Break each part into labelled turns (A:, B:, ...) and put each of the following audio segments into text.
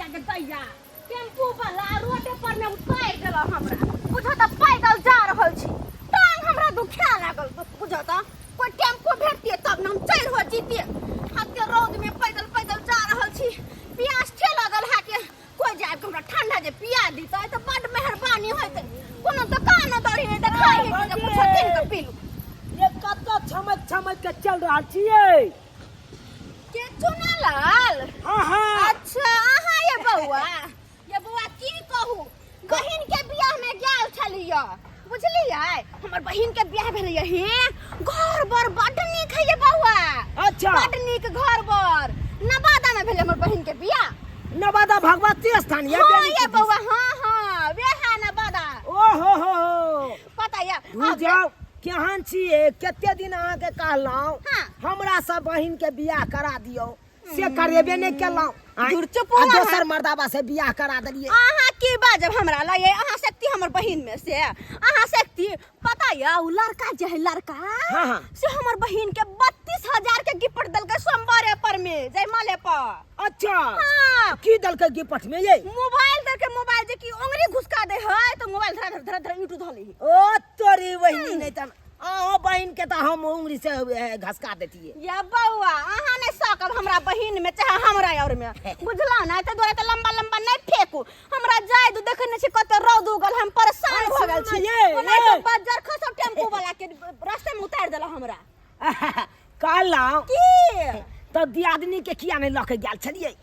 A: दैया के दैया टेम्पू वाला रोडे पर में उतार देला हमरा। बुझो त पैदल जा रहल छी, टांग हमरा दुखा लागल। बुझो त कोई टेम्पू भेटतिए तब न हम चलि हो जीतिए। हाथ के रौद में पैदल पैदल जा रहल छी, प्यास छे लगल है के कोई जाए के हमरा ठंडा जे पिया दीतै त बड मेहरबानी होइतै। कोनो दुकान दौड़ी नहीं देखाई है कि कुछ कीन के पीलू।
B: ये कतऽ छमक छमक के चल रहल छियै?
A: के चुनालाल?
B: हाँ हाँ।
A: अच्छा अहाँ ये बौआ, ये बौआ की कहू, बहिन के बियाह में गेल छलियै बुझलियै। हमर बहिन के बियाह भेलैया हे, घर बर बड नीक है ये बौआ।
B: अच्छा।
A: बड नीक घर बर, नवादा में भेलै हमर बहिन के बियाह।
B: नवादा भगवती स्थान ये?
A: हाँ ये बौआ, हाँ हाँ वेह है नवादा।
B: ओ हो हो हो,
A: पता ये
B: तू जाओ केहन छियै? कते दिन अहाँके कहलहुँ
A: हाँ।
B: हमरा सब बहिन के बियाह करा दियौ, से करेबे नहि केलहुँ।
A: दूर चुप
B: आ
A: हो अहाँ।
B: दोसर मर्दाबा से बियाह करा देलियै।
A: अहाँ की बाजब हमरा लगे? अहाँ शक्ति हमर बहिन में से अहाँ शक्ति पता या उ लड़का जे है लड़का,
B: हाँ, हाँ।
A: से हमर बहिन के 32,000 के गिफ्ट देलकै सोमवारे पर में जयमाले पर।
B: अच्छा।
A: हाँ।
B: की देलकै गिफ्ट में ये?
A: मोबाइल देलकै, मोबाइल जे कि उंगली घुसका दे है तो मोबाइल धरा धरा धरा यूट्यूब धली।
B: ओ तोरी बहिनी, नहीं त अहो बहिन के त हम उंगली से घसका देतियै।
A: या बौआ अहाँ नहीं सकब हमरा बहिन में चाहे हमरा और में, बुझला ना? ते दुआरे त लंबा लंबा नहीं फेंकू, हमरा जाय दू। देखे नहीं छी कते रौद उगल, हम परेशान
B: अरे
A: भ गेल
B: सुनू
A: छी।
B: ना ये,
A: ओना तो
B: ये।
A: बजर खसो टेम्पू वाला के रास्ते में उतार देला हमरा।
B: कहलहुँ
A: की
B: त दियादनी के किया नहीं लऽ के गेल छलियै?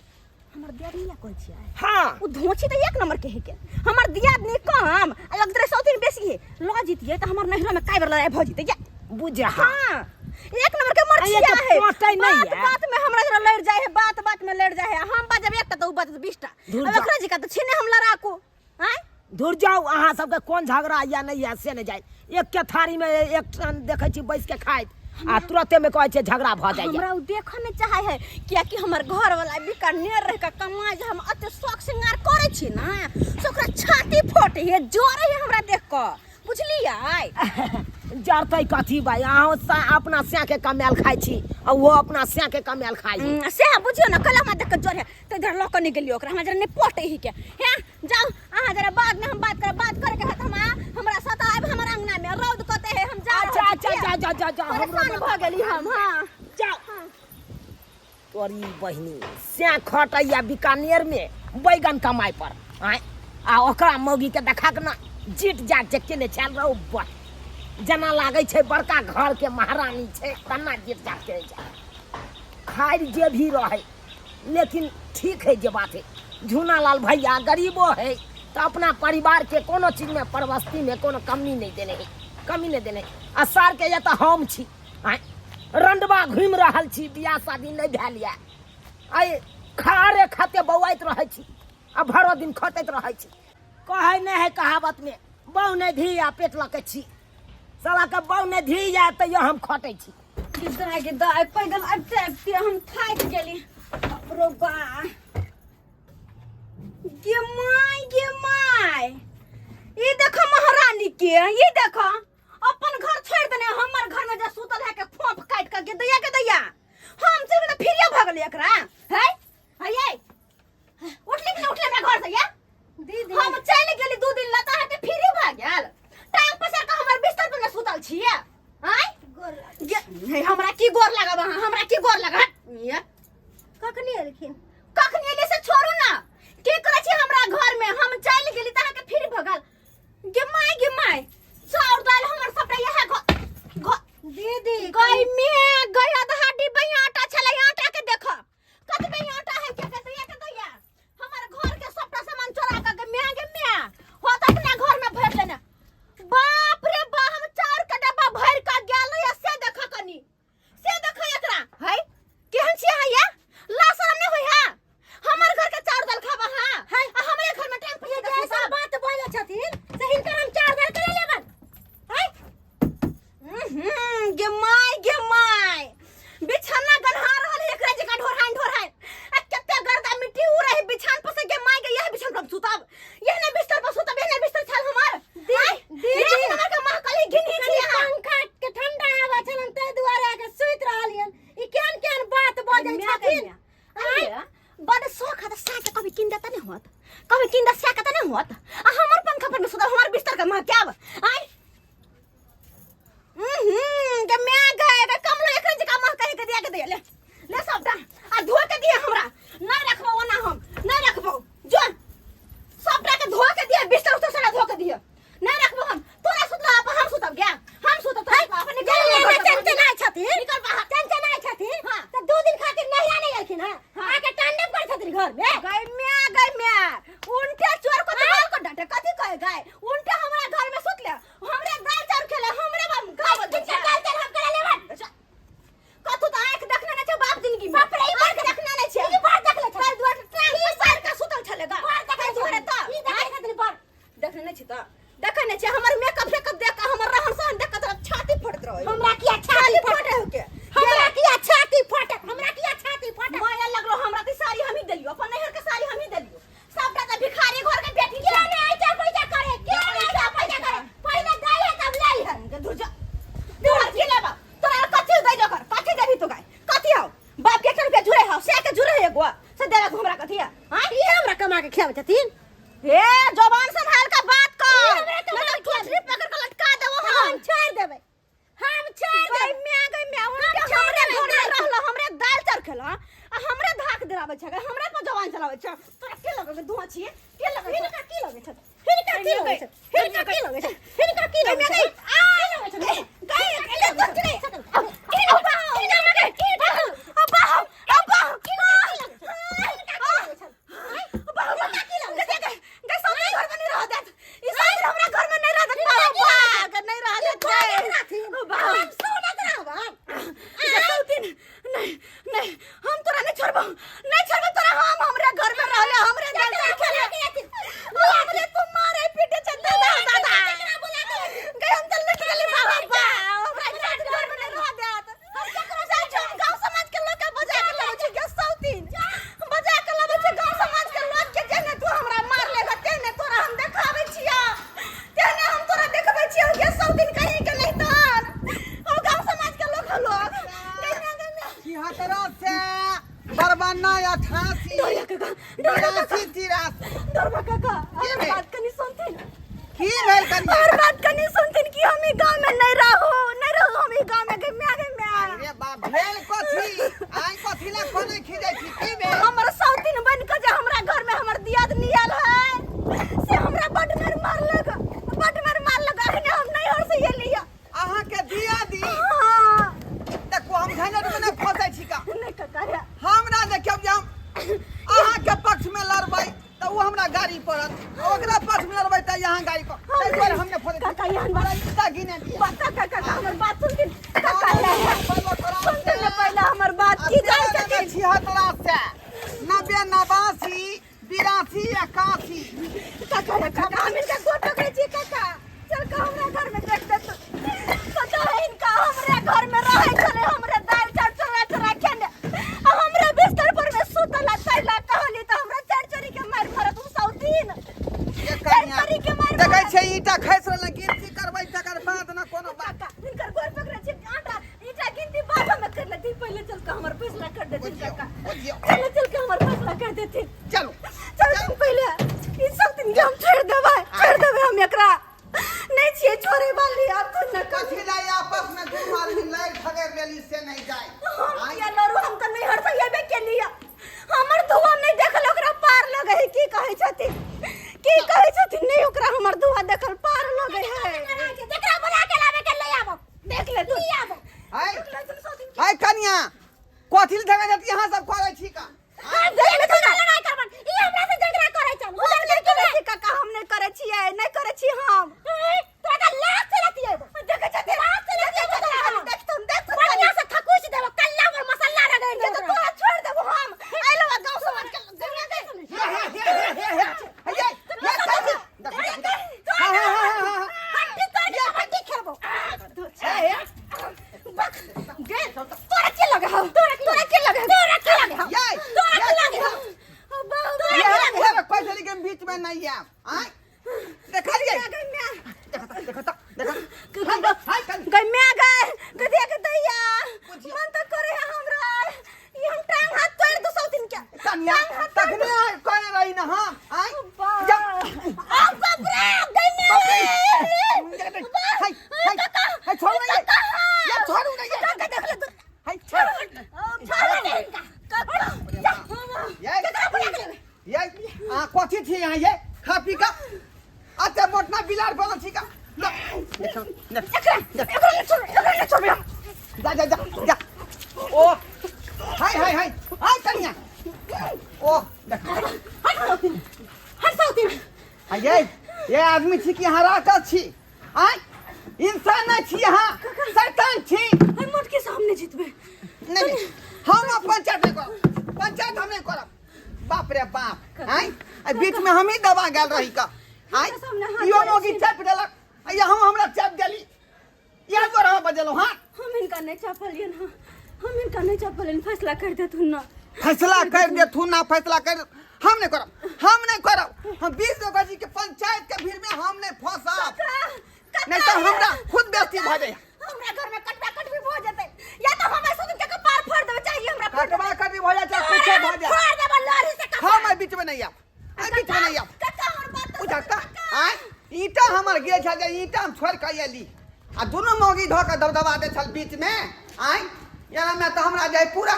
A: हमर दियादनी या कहै छियै?
B: हाँ।
A: उ धोची त एक नंबर के है के, हमर दियादनी कम आ लगत रहे सौतीन बेसी है, ल जीतिए त हमर नहिरा में काई बेर लड़ाई भ जीते या।
B: बुझा।
A: हाँ एक नंबर के मरचिया
B: आ, ये तो
A: है।
B: पटै नहीं
A: बात
B: है।
A: बात में हमरा जरा लड़ जाए है, बात बात में लड़ जाए है। हम बाजब एकटा त उ बाजत 20टा।
B: धुर
A: अब
B: जा।
A: एकरा जी का त छीने हम लड़ाकू आँय।
B: धुर जाओ, अहाँ सबके कोन झगड़ा या नहीं या से नहीं जाए। एक के थारी में एक टन देखै छी बैस के खाइत आ तुरते में कहै छै झगड़ा भऽ जाइए।
A: हमरा उ देखऽ नहीं चाहे है कियाकि हमर घर वाला बीकानेर रह के कमाइ जे हम अते शौक श्रृंगार करै छी ना से ओकरा छाती फटे है, जरे है हमरा देख कऽ, बुझलियै?
B: जरतै कथी भाई, अहाँ अपना स्या के कमायल खाइ छी आ ओहो अपना स्या के कमायल खाइ है।
A: से बुझियौ ना, कल हमरा देख कऽ जरे तऽ इधर लऽ कऽ नहि गेलियै ओकरा, हमरा जरा नहि पटे ही के। हैं जाउ अहाँ जरा, बाद में हम बात करब। बात करे के हत हमरा, हमरा सताएब हमर अंगना में रौद कते है, हम जा
B: अच्छा
A: रहल
B: अच्छा
A: छी।
B: जा जा जा जा, हमरो
A: परेशान भऽ गेली हम। हाँ
B: जाओ। तोरी बहिनी स्या खटैया बीकानेर में बैगन कमाइ पर आँय, आ ओकरा मौगी के देखा के ना जीत जात जे केने छल रहो बस, जेना लागै छै बड़का घर के महारानी छै तना जीत जात के छै। खाइर जे भी रहे लेकिन ठीक है जे बात है, झूनालाल भैया गरीबो है तो अपना परिवार के कोनो चीज में परवस्ती में कोनो कमी नहीं देने है, कमी नहीं देने है। आ सार के या तो हम छी आँय, रंडवा घूमि रहल छी, बियाह शादी नहीं भेल यऽ, आइ खारे खाते बौआइत रहै छी आ भरो दिन खटैत रहै छी। कहै नहीं है कहावत में बौ नहीं धी आ पेट लऽ के छी, साला के बौ नहीं धी या तैयो हम खटै छी।
A: गिद्दा गिद्दा पैदल आबिते आबिते हम थाकि गेली। बाप रो बा, गे माय गे माय, ई देखो महारानी के, ई देखो अपन घर छोड़ देने हमर घर में जे सुतल है के फोफ काट के गे दैया के दैया, हम चल के फिरिया भऽ गेलै एकरा। है है ये उठली कि ना उठले हमरा घर से या?
C: दीदी
A: हम चलि गेली 2 दिन लता है के फिरी भऽ गेल, टांग पसार के हमर बिस्तर पर न सुतल छियै आँय?
C: गोर लाग।
A: गे, हे, हमरा की गोर लागब अहाँ, हमरा की गोर लागब? हट, ये।
C: कखनी एलखिन?
A: कखनी एलियै से छोड़ू ना, की करै छी हमरा घर में? हम चलि गेली तऽ अहाँके फिर भऽ गेल। गे माय गे माय, चाउर दालि हमर सबटा इएह
C: दीदी
A: गई में गई आधा डिब्बा आटा छलै, आटा के देखो कतबे आटा है के कतबे पंखा त साके कभी किन देता नहीं होत, कभी किन दे साके त नहीं होत। आ हमर पंखा पर में सुतल हमर बिस्तर के महक आब आय। के मैं गए के कमलो एकरे जका महक के दिया के दे ले ले सबटा आ धो के दिए हमरा। नहीं रखबो ओना, हम नहीं रखबो। जो सबटा के धो के दिए, बिस्तर उस्तर सारा धो के दिए। नहीं रखबो हम। तोरा सुतला आप, हम सुतब गया, हम सुतब तो अपन निकल।
C: चल चंचनाइ छथिन।
A: निकल बाहर।
C: चंचनाइ छथिन।
A: हाँ।
C: तऽ 2 दिन खातिर नहीं आने गेलखिन हँ, आके तांडव करै छथिन घर में।
A: गई म्या, गई म्या, उनटे चोर को दलाल को डांटे कथी कहे गए। उनटे हमरा घर में सुतले, हमरे दाल चाउर खेले, हमरे बाप गावल
C: किनका दाल चाउर हम करा लेबन?
A: कथू त आंख देखने नै छै बाप जिंदगी में।
C: बाप रे, ई
A: आंख देखने नै छै।
C: ई बार देखले छै।
A: ताहि दुआरे टांग पसारि के सुतल छलै गा।
C: बार देखले
A: ताहि दुआरे त
C: ई देखले छथिन बार।
A: देखने नै छै त देखै नै छै। हमर मेकअप फेकअप देख के, हमर रहन सहन देख के तोरा छाती फटत रहै।
C: हमरा किया छाती
A: छाती फटे हो के?
C: हमरा किया छाती फटत? हमरा किया छाती फटत?
A: माया लगलो हमरा त साड़ी हमही देलियो, अपन नैहर के साड़ी हमही देलियो। सबटा त भिखारी घर के बेटी
C: के ने ऐसा पैसा करे? के ने ऐसा पैसा करे? पहिले दै है तब लै है।
A: धुर जा, तोहर की लेबा? तोरा कथी दै जोकर? कथी देबी तू गाय? कथी हौ? बाप के 1 रुपया जुड़े हौ से के जुड़े है एगो से देबे हमरा कथी है?
C: हां, ई हमरा कमा के खियाबै छथिन।
A: हे, जबान संभाल के बात कर,
C: ई हमरा कमा
A: नहीं
C: के
A: तो ठोठरी पकड़ के लटका देबो।
C: हम छोड़ देबै, हम छोड़
A: गई
C: देबै।
A: म्या, गई म्या, उनके
C: छोड़
A: हमरे
C: देबै,
A: घर में
C: दाल।
A: रहल, हमरे दाल चाउर खेल आ हमरे धाक दिलाबै छै, हमरे पर जबान चलाबै छै। तोरा के लगै के धुआं छियै? के लगै?
C: हिनका की लगै छै? हिनका की लगै छै? हिनका की लगै छै? हिनका की लगै छै?
A: गई म्या, गई, गई, गई, गई, गई, अब्बा, अब्बा, हमरा घर में नहीं रह देत, नहीं रह देत।
C: हम सुनत रहबन।
A: नहीं नहीं, हम तोरा नहीं छोड़बो, नहीं छोड़बो तोरा हम। हमरे घर में रहले, हमरे दाल चाउर खेले, हमरे तू मारे पीटे छ। दादा दादा गए, हम चल लुट गेली। बाबा बा, हमरा घर में नहीं रह देत। हम केकरो से हम गांव समाज के लोग के बजा के लाबै छी गे, सौतीन बजा के लाबै छी गांव समाज के लोग के। जेने तू हमरा मार लेगा तेने तोरा हम देखाबै छिया, तेने हम तोरा देखबै छियौ गे सौतीन कहीं के नहीं। तहन हम गांव समाज के लोग हलो।
D: 76 से बरबन्ना 88।
A: डोरिया काका, डोरिया काका।
D: 82 83।
A: डोरबा काका, हमर
D: भेल?
A: बात कनी सुनथिन।
D: की भेल कनिया?
A: हमर बात कनी सुनथिन कि हम ई गांव में नहीं रहू, नहीं रहू हम ई गांव में। गे म्या, गे म्या।
D: अरे बाप, भेल कथी? आइ कथी ला कोने खिजै छी? की भेल?
A: हमर सौतीन बन के जे हमरा घर में हमर दियाद नियल है से हमरा बड मार मारलक, बड मार मारलक। अखने हम नैहर से एलियै।
D: अहाँ के दिया दी?
A: हाँ।
D: देखो, हम झंझट में नहि फंसै छी का।
A: नहीं काका रे।
D: हमरा देखियौ जे हम अहाँ के पक्ष में लड़बै तऽ ओ हमरा गाड़ी पड़त, ओकरा पक्ष में लड़बै तऽ यहाँ गाड़ी पड़त। ताहि दुआरे हम नहि फंसै छी।
A: काका, एहन बात
D: पैसा गिने दिया।
A: बात काका, काका, हमर बात सुनथिन काका। हे सुनथिन ने पहिले हमर बात की जाइ छथिन।
D: 76 से 90 89 82 81।
A: काका रे काका, हम इनका गोड़ पकड़ै छी काका, चल के हमरा घर में देख दे तू। पता है इनका हमरे घर में रहै छलै, हमरे दाल चाउर चोरा चोरा खेने आ हमरे बिस्तर पर में सुतला। तैला कहली तऽ हमरा चारि चोरी के मारि मारत उ सौतीन।
D: ये
A: चारि
D: कनिया
A: चोरी के मारि
D: देखै
A: मारत।
D: छै ईटा खसि रहल, गिनती करबै तकर बाद न कोनो बात।
A: काका, हिनकर गोड़ पकड़ै छी, आटा ईटा गिनती बाद में कर लेथिन, पहिले चल के हमर फैसला कर देथिन।
D: बुझियौ,
A: काका,
D: बुझियौ।
A: पहिले चल के हमर फैसला कर देथिन।
D: चलू।
A: चल तुम पहिले। ई सब दिन के हम छोड़ देबै, छोड़ देबै हम, एकरा नहीं छियै छोड़े वाली। आब तू न
D: कथी
A: कथी
D: ला आपस में दू आदमी लड़ि झगड़ि लेली से नहीं जाय।
A: हम किया लड़ू? हम तऽ नैहर से अयबे केलियै, हमर धुआं नहीं देखल ओकरा पार लगै है। की कहै छथिन, की कहै छथिन? नहीं ओकरा हमर धुआं देखल पार लगै है।
C: जकरा बुला के लाबे के ले आबो।
A: देख ले तू।
C: आबो।
D: आइ
A: देख ले तू सौतीन।
D: आइ कनिया, कथी ला झगड़ा जाती अहाँ सब करै छी का?
A: हम देख ले तू ना।
C: लड़ाई करबन? ई हमरा से झगड़ा करै छल।
A: हम नहीं करै छी काका, हम नहीं करै छियै, नहीं करै छी हम।
C: तोरा तऽ लात से लतियेबो।
A: देखै छथिन,
C: लात से लतियेबो तोरा हम।
A: देखथुन, देखथुन।
C: बढ़िया से थकुच देबो, कल्ला पर मसाला रगड़ि
A: के
C: देबो।
A: तो तोरा छोड़ देबो हम। आइलो बा गांव समाज के दुनिया के।
D: हे हे हे हे हे हे हे हे कथी? देखो, देखो। हाँ, हाँ, हाँ, हाँ, हाँ।
C: हड्डी तोड़ के कबड्डी खेलबो।
D: हे हे।
A: बक गे, तोरा के लगे हौ? तोरा के लगे हौ?
C: तोरा की लगे हौ?
D: ये
C: तोरा की लगे हौ?
D: ये हे कोई चली के बीच में नहीं आब आय। देखलियै?
A: गई म्या।
D: देखो देखो देखो। हाय कनिया।
A: गई म्या, गई गधिया के दैया।
D: बुझियौ।
A: मन तो करे है हमरा ई हम टांग हाथ तोड़ दू सौतीन के।
D: कनिया तखने आइ कहने रही ना हम आइ जा
C: आ बाप रे गई
D: बाप रे।
C: मेरे
D: हाय हाय हाय छोड़ू नहीं ये छोड़ू नहीं ये
C: काका देख ले तू
D: हाय छोड़
C: छोड़ दे इनका काका
D: ये
C: केकरा बुला के लेबे
D: ये आ कथी छी यहाँ ये खा पी का अच्छा मोटना बिलार बनल छी का ल देखो देख
C: एकरा एकरा ले छोड़ एकरा ले छोड़
D: जा जा जा जा ओ हाय हाय हाय हाय कनिया ओ देख
A: हट सौतीन हट सौतीन
D: आ ये आदमी छी कि यहाँ राखल छी आय इंसान नहीं छी यहाँ शैतान छी
A: हम मोट के सामने जीतबे
D: नहीं नहीं हम अब पंचायत नहीं करब पंचायत हम नहीं करब बाप रे बाप आय आ बीच में हम ही दबा गेल रही का आय
A: सामने हाथ
D: इहो
A: जोड़ै
D: मोगी
A: छी।
D: चापि देलक आ ये हम हमरा चापि देली इएह दुआरे हम बजेलहुँ हाँ
A: हम इनका नहीं चापलियन हाँ हम इनका नहीं चापलियन फैसला कर देथुन ना
D: फैसला कर देथुन ना फैसला कर हम नहीं करब हम नहीं करब हम 20 दुर्गा जी के पंचायत के भीड़ में हम नहीं फंसब नहीं तो हमरा खुद बेइज्जती भऽ जाए
A: हमरा घर में कटवा कटवी भऽ जेतै या तो हम ऐसे के कपार फोड़ देबै चाहिए हमरा फोड़
D: कटवा कटवी भऽ जाए चाहे कुछो भऽ जाए
A: फोड़ देबै लड़ी से कपार
D: हम एहि बीच में नहीं आब एहि बीच में नहीं आब
A: कक्का हमर बात तो
D: बुझा आँय ईंटा हमर गेल छल जे ईंटा हम छोड़ि कऽ अयली आ दुनू मौगी धऽ कऽ दबदबा दै छल बीच में आँय एना में तऽ हमरा जाय पूरा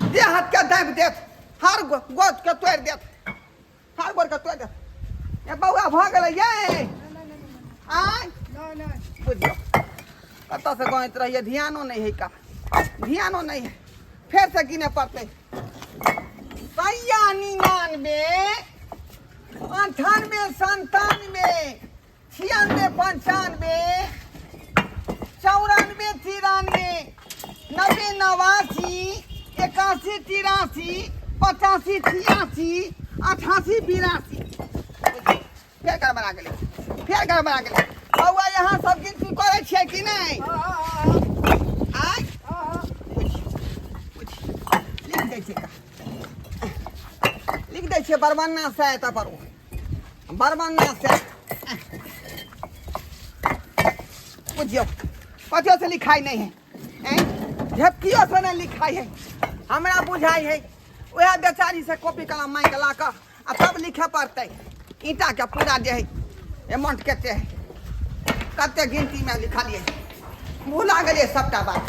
D: देह हाथ के दाबि देत हर गोद के तोड़ि देत हर गोड़ के तोड़ि देत ए बौआ भऽ गेलै ये आँय बुझियौ कतऽसँ गैत रहियै ध्यानो नहि है का ध्यानो नहि है फेरसँ गिने पड़तै सैया 99 98 97 96 95 94 93 90 89 81 83 85 86 88 82 फेर गड़बड़ा गेलै फेर गड़बड़ा गेलै बौआ यहाँ सब गिनती करै छियै कि नहि आँय लिख दै छियै लिख दै छियै बरबन्ना से एतऽ पर ओ बरबन्ना से बुझियौ कथियो से लिखाइ नहि है ऐं झपकियो से नहि लिखाइ है हमरा बुझाइ है वएह बेचारी से कॉपी कलम मांगि कऽ ला कऽ आ तब लिखे पड़तै ईंटाके पूरा जे है अमाउंट कते है कते गिनतीमे लिखलियै भुला गेलियै सबटा बात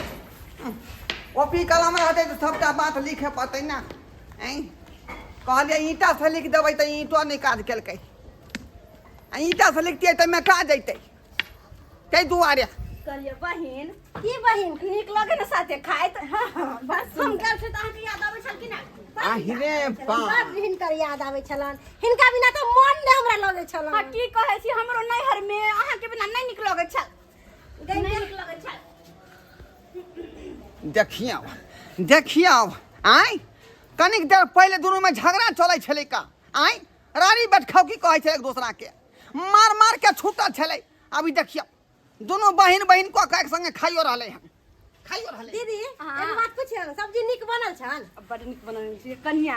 D: कॉपी कलम रहतै तऽ सबटा बात लिखे पड़तै ने ऐं कहलियै ईंटासँ लिख देबै तऽ ईंटो नहि काज केलकै आ ईंटासँ लिखतियै तऽ मेटा जैतै ताहि दुआरे
A: कहलियै बहिन
C: की बहिन
A: नीक लगे ने साथे खाइत
C: हाँ हाँ बस
A: हम गेल छी तऽ अहाँके याद आबै छल कि नहि
D: आहिरे बा
C: बड हिनकर याद आबै छलन हिनका बिना तऽ मन नहि हमरा लगै छलन
A: हाँ की कहै छी हमरो नैहर में अहाँके बिना नहि नीक लगै छल नहि नीक लगै छल
D: देखियौ देखियौ आँय कनिक देर पहिले दुनूमे झगड़ा चलै छलै का आँय रानी बैठखाउ की कहै छै एक दोसराके मार मार के छूटल छलै अभी देखियौ दुनू बहिन बहिन कऽ के एक संगे खाइयो रहलै हन खाइयो रहलै
C: दीदी
A: हाँ।
C: एगो बात पूछियौ सब्जी नीक बनल छल
A: बड नीक बनल छै कन्या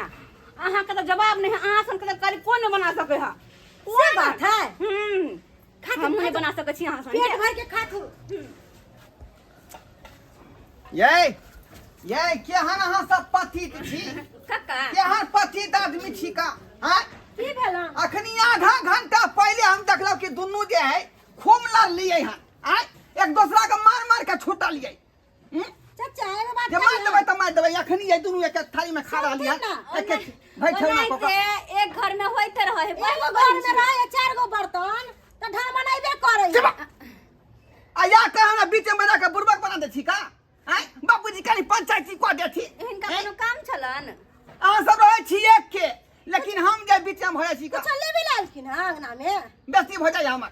A: अहाँके तऽ जवाब नहि है अहाँ सनके तऽ करी कोन नहि बना सकै है
C: से बात है
A: हम्म
C: खाथु,
A: हमहूँ नहि
C: खाथु।
A: बना सकै छी अहाँ
C: पेट
A: सनके
C: भर के खाथु
D: ये ये केहन अहाँ सब पतित छी
A: कक्का
D: केहन पतित आदमी छी का आँय
C: की भेल
D: अखनी आधा घंटा पहिले हम देखलहुँ कि दुनू जे है खूब लड़लियै हन आँय एक दोसरा के मार मार के छुटलियै हम्म?
C: चाचा एगो बात
D: जे मार देबै तऽ मार देबै अखनी ये दुनू एक एक थाली में खा रहली हन
C: ना,
D: एक एक भरि ठेहुना कऽ कऽ।
A: ओनाहिते एक घर में होइते रहे है
C: एगो घर में रहे चार गो बर्तन तऽ ढर मनाइबे करै
D: चुप। आ या के हमरा बीच में बना के बुड़बक बना दै छी का आँय बाबूजी कनि पंचायती कऽ देथी
A: हिनका कोनो काम छलन
D: अहाँ सब रहै छी एक के लेकिन हम जे बीच में भऽ जाइ छी का
C: कुछो लेबे लए एलखिन हँ अंगना में
D: बेसी भऽ जाइ हमर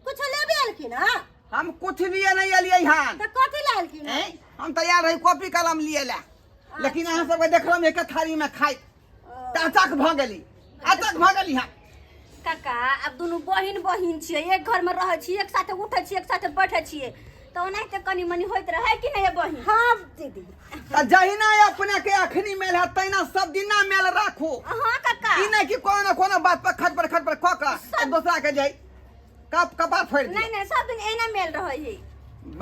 C: कुछो लेबे एलखिन हँ
D: हम कुछ लिए नहीं एलियै हन
C: तऽ कथी लए एलखिन हँ
D: ऐं? हम तैयार रही कॉपी कलम लिए ला लेकिन अहाँ सबके देखलहुँ एक थाली में खाइ तऽ अचक भऽ गेली अचक भऽ गेली हन
A: काका आब दुनू बहिन बहिन छियै एक घर में रहै छियै एक साथे उठै छियै एक साथे बैठै छियै तऽ ओनाहिते कनि मनि होइत रहै कि नहि बहिन
C: हाँ दीदी
D: तऽ जहिना अपने के अखनी मेल है तहिना सब दिना मेल राखू
A: हाँ काका
D: ई नहि कि कोनो ने कोनो बात पर खटपर खटपर कऽ कऽ एक दोसरा के जाय कप कपार फोड़ि दिअ
A: नहि नहि सब दिन एना मेल रहै है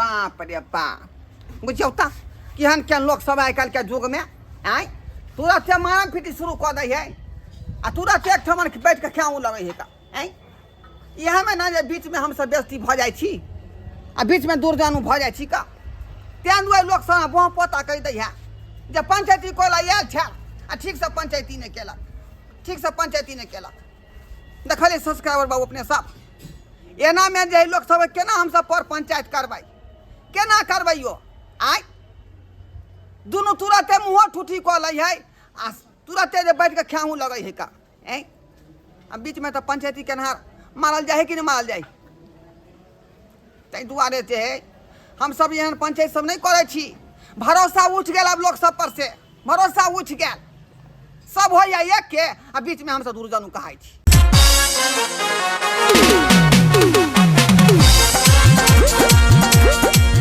D: बाप रे बाप बुझियौ तऽ केहन केहन लोक सब आइ काल्हि के युग में आँय तुरते मारम पीटी शुरू कऽ दै है आ तुरते एकठमन बैठ कऽ खेआउ लगै है तऽ आँय इएहमे ने जे बीचमे हमसभ बेजती भऽ जाइ छी आ बीचमे दुर्जनु भऽ जाइ छी का तेँ दुआरे लोकसभ बोह पोता कहि दै है जे पंचायती कोइ आयल छल आ ठीकसँ पंचायती नहि केलक, ठीकसँ पंचायती नहि केलक। देखलियै सब्सक्राइबर बाबू अपने सब, एनामे जे लोक सब केना हमसभ पर पंचायत करबै, केना करबै यौ? आँय, दुनू तुरते मुँहो ठूठी कऽ लै है आ तुरते जे बैठ कऽ खेहूँ लगै है का। आँय, आ बीचमे तऽ पंचायती केनहार मारल जाइ है कि नहि मारल जाइ? ताहि दुआरे जे है हमसभ एहन पंचायत सब नहि करै छी। भरोसा उठि गेल आब लोक सब पर से, भरोसा उठि गेल। सब होइए एक के आ बीचमे हमसभ दुर्जनु कहाइ छी।